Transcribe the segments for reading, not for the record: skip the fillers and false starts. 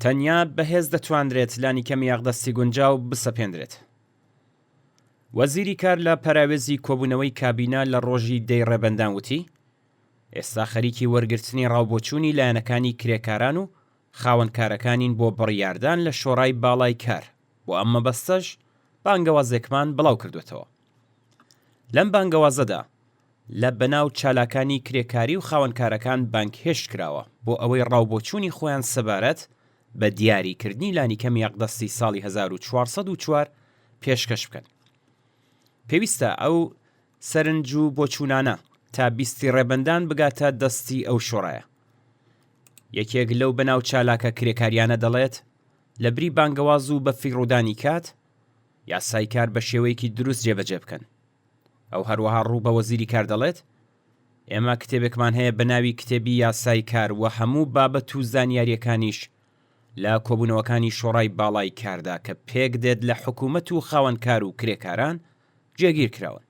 تەنیا بە هێز دەتوانرێت لانیکەمی ئاقدەستی گونجاو بسەپێندرێت. وەزیری کار لە پەراوێزی کۆبوونەوەی کابینە لە ڕۆژی دەی ڕێبەندان وتی، ئێستا خەریکی وەرگرتنی ڕاوبۆچوونی لایەنەکانی کرێکاران و خاوەنکارەکانین بۆ بڕیاردان لە شۆرای باڵای کار، بۆ ئەم مەبەستەش بانگەوازێکمان بڵاو کردووەتەوە. لەم بانگەوازەدا لە بەناو چالاکانی کرێکاری و خاوەنکارەکان بانگهێشت کراوە بۆ ئەوەی ڕاوبۆچوونی خۆیان سەبارەت بە دیاری کردنی لانیکەمی ئەقدەستی ساڵی 1404 پێشکەش بکەن. پێویستە ئەو سەرنج و بۆچوونانە تا بیستی ڕێبەندان بگاتە دەستی ئەو شۆڕایە. یەکێک لەو بەناو چالاکە کرێکاریانە دەڵێت، لە بری بانگەواز و بەفیڕۆدانی کات، یاسای کار بە شێوەیەکی دروست جێبەجێ بکەن. ئەو هەروەها ڕوو بە وەزیری کار دەڵێت، ئێمە کتێبێکمان هەیە بە ناوی کتێبی یاسای کار و هەموو بابەت و زانیارییەکانیش لە کۆبوونەوەکانی شۆڕای باڵای کاردا کە پێک دێت لە حکوومەت و خاوەنکار و کرێکاران جێگیر کراون.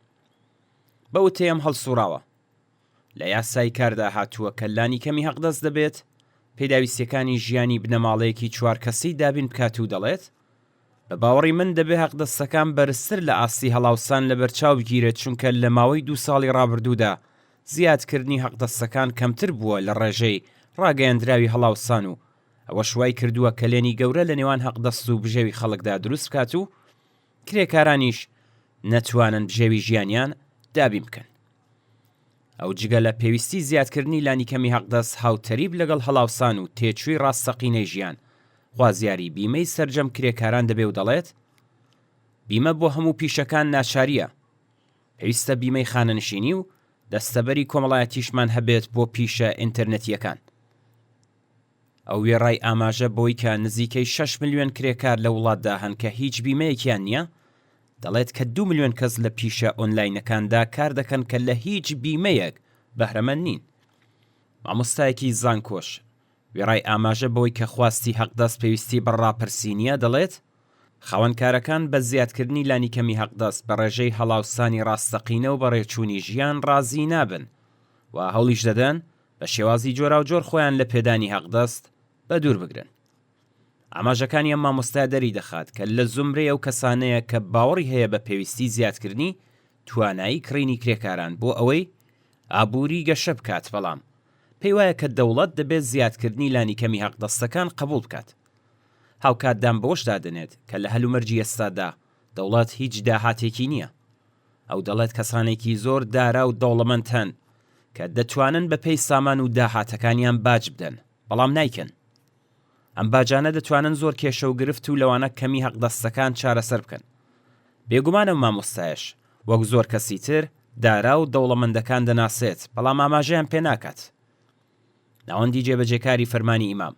بە وتەی ئەم هەڵسووڕاوە، لە یاسای کاردا هاتووە کە لانیکەمی هەقدەست دەبێت پێداویستییەکانی ژیانی بنەماڵەیەکی چوار کەسی دابین بکات و دەڵێت، بە باوەڕی من دەبێ هەقدەستەکان بەرزتر لە ئاستی هەڵاوسان لەبەرچاو بگیرێت چونکە لە ماوەی دوو ساڵی ڕابردوودا زیادکردنی هەقدەستەکان کەمتر بووە لە ڕێژەی ڕاگەیەندراوی هەڵاوسان و ئەوەش وای کردووە کەلێنی گەورە لە نێوان هەقدەست و بژێوی خەڵکدا دروست بکات و کرێکارانیش نەتوانن بژێوی ژیانیان دابین بکەن. ئەو جگە لە پێویستی زیادکردنی لانیکەمی هەقدەست هاوتەریب لەگەڵ هەڵاوسان و تێچووی ڕاستەقینەی ژیان، خوازیاری بیمەی سەرجەم کرێکاران دەبێ و دەڵێت، بیمە بۆ هەموو پیشەکان ناچارییە، پێویستە بیمەی خانەنشینی و دەستەبەری کۆمەڵایەتیشمان هەبێت بۆ پیشە ئینتەرنێتییەکان. ئەو وێڕای ئاماژە بەوەی کە نزیکەی شەش ملیۆن کرێکار لە وڵاتدا هەن کە هیچ بیمەیەکیان نییە، دەڵێت کە دوو ملیۆن کەس لە پیشە ئۆنلاینەکاندا کار دەکەن کە لە هیچ بیمەیەک بەهرەمەند نین. مامۆستایەکی زانکۆش وێڕای ئاماژە بەوەی کە خواستی هەقدەست پێویستی بە ڕاپرسی نییە، دەڵێت، خاوەنکارەکان بە زیادکردنی لانیکەمی هەقدەست بە ڕێژەی هەڵاوسانی ڕاستەقینە و بەڕێچوونی ژیان ڕازی نابن و هەوڵیش دەدەن بە شێوازی جۆراوجۆر خۆیان لە پێدانی هەقدەست بەدوور بگرن. ئاماژەکانی ئەم مامۆستایە دەریدەخات کە لە زومرەی ئەو کەسانەیە کە باوەڕی هەیە بە پێویستی زیادکردنی توانایی کڕینی کرێکاران بۆ ئەوەی ئابووری گەشە بکات، بەڵام پێیوایە کە دەوڵەت دەبێت زیادکردنی لانیکەمی هەقدەستەکان قبوڵ بکات. هاوکات دان بەوەشدا دەنێت کە لە هەلومەرجی ئێستادا دەوڵەت هیچ داهاتێکی نییە. ئەو دەڵێت کەسانێکی زۆر دارا و دەوڵەمەند هەن کە دەتوانن بەپێی سامان و داهاتەکانیان باج بدەن، بەڵام نایکەن. ئەم باجانە دەتوانن زۆر کێشە و گرفت و لەوانە کەمی هەقدەستەکان چارەسەر بکەن. بێگومان ئەم مامۆستایەش وەک زۆر کەسی تر دارا و دەوڵەمەندەکان دەناسێت، بەڵام ئاماژەیان پێ ناکات. ناوەندی جێبەجێکاری فەرمانی ئیمام،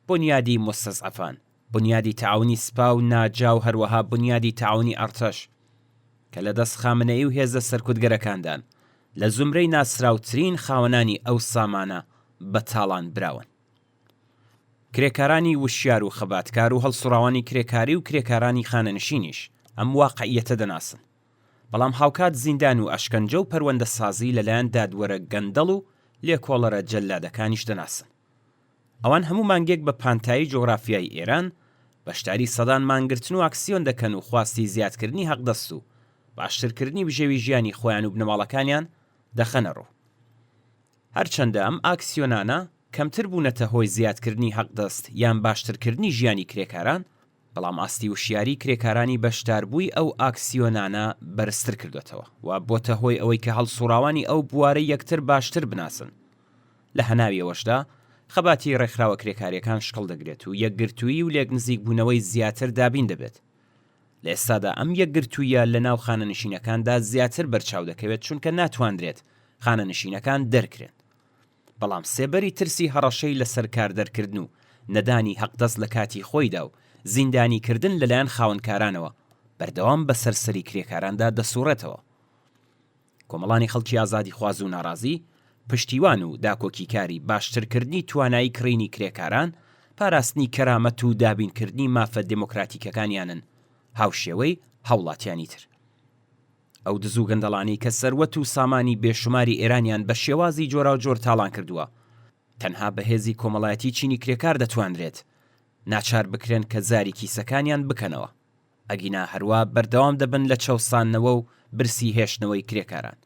بونیادی موستەزعەفان، بونیادی تەعاونی سپا و ناجا و هەروەها بونیادی تەعاونی ئەڕتەش کە لە دەست خامنەیی و هێزە سەرکوتگەرەکاندان، لە زومرەی ناسراوترین خاوەنانی ئەو سامانە بە تاڵان براون. کرێکارانی وشیار و خەباتکار و هەڵسوڕاوانی کرێکاری و کرێکارانی خانەنشینیش ئەم واقعییەتە دەناسن. بەڵام هاوکات زیندان و ئەشکەنجە و پەروەندەسازی لەلایەن دادوەرە گەندەڵ و لێکۆڵەرە جەللادەکانیش دەناسن. ئەوان هەموو مانگێک بە پانتایی جوغرافیای ئێران بەشداری سەدان مانگرتن و ئاکسیۆن دەکەن و خواستی زیادکردنی هەقدەست و باشترکردنی بژێوی ژیانی خۆیان و بنەماڵەکانیان دەخەنە ڕوو. هەرچەندە ئەم ئاکسیۆنانە کەمتر بوونەتە هۆی زیادکردنی هەقدەست یان باشترکردنی ژیانی کرێکاران، بەڵام ئاستی وشیاری کرێکارانی بەشداربووی ئەو ئاکسیۆنانە بەرزتر کردۆتەوە و بۆتە هۆی ئەوەی کە هەڵسوڕاوانی ئەو بوارە یەکتر باشتر بناسن. لە هەناوی ئەوەشدا خەباتی ڕێکخراوە کرێکارییەکان شکڵ دەگرێت و یەکگرتوویی و لێکنزیکبوونەوەی زیاتر دابین دەبێت. لە ئێستادا ئەم یەکگرتووییە لە ناو خانەنشینەکاندا زیاتر بەرچاو دەکەوێت چونکە ناتوانرێت خانەنشینەکان دەرکرێن. بەڵام سێبەری ترسی هەڕەشەی لەسەر کار دەرکردن و نەدانی هەقدەست لە کاتی خۆیدا و زیندانی کردن لەلایەن خاوەنکارانەوە بەردەوام بەسەر سەری کرێکاراندا دەسوڕێتەوە. کۆمەڵانی خەڵکی ئازادیخواز و ناڕازی، پشتیوان و داکۆکیکاری باشترکردنی توانایی کڕینی کرێکاران، پاراستنی کەرامەت و دابینکردنی مافە دێمۆکراتیکەکانیانن هاوشێوەی هاوڵاتیانی تر. ئەو دز و گەندەڵانەی کە سەروەت و سامانی بێشوماری ئێرانیان بە شێوازی جۆراوجۆر تاڵان کردووە، تەنها بە هێزی کۆمەڵایەتی چینی کرێکار دەتوانرێت. ناچار بکرێن کە زاری کیسەکانیان بکەنەوە، ئەگینا هەروا بەردەوام دەبن لە چەوساندنەوە و برسی هێشتنەوەی کرێکاران.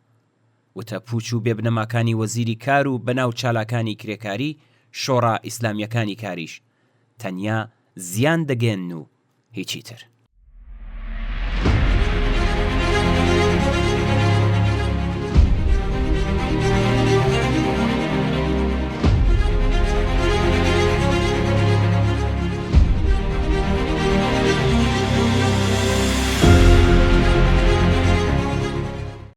وتە پووچ و بێبنەماکانی وەزیری کار و بەناو چالاکانی کرێکاری شۆڕا ئیسلامییەکانی کاریش تەنیا زیان دەگەیەنن و هیچی تر.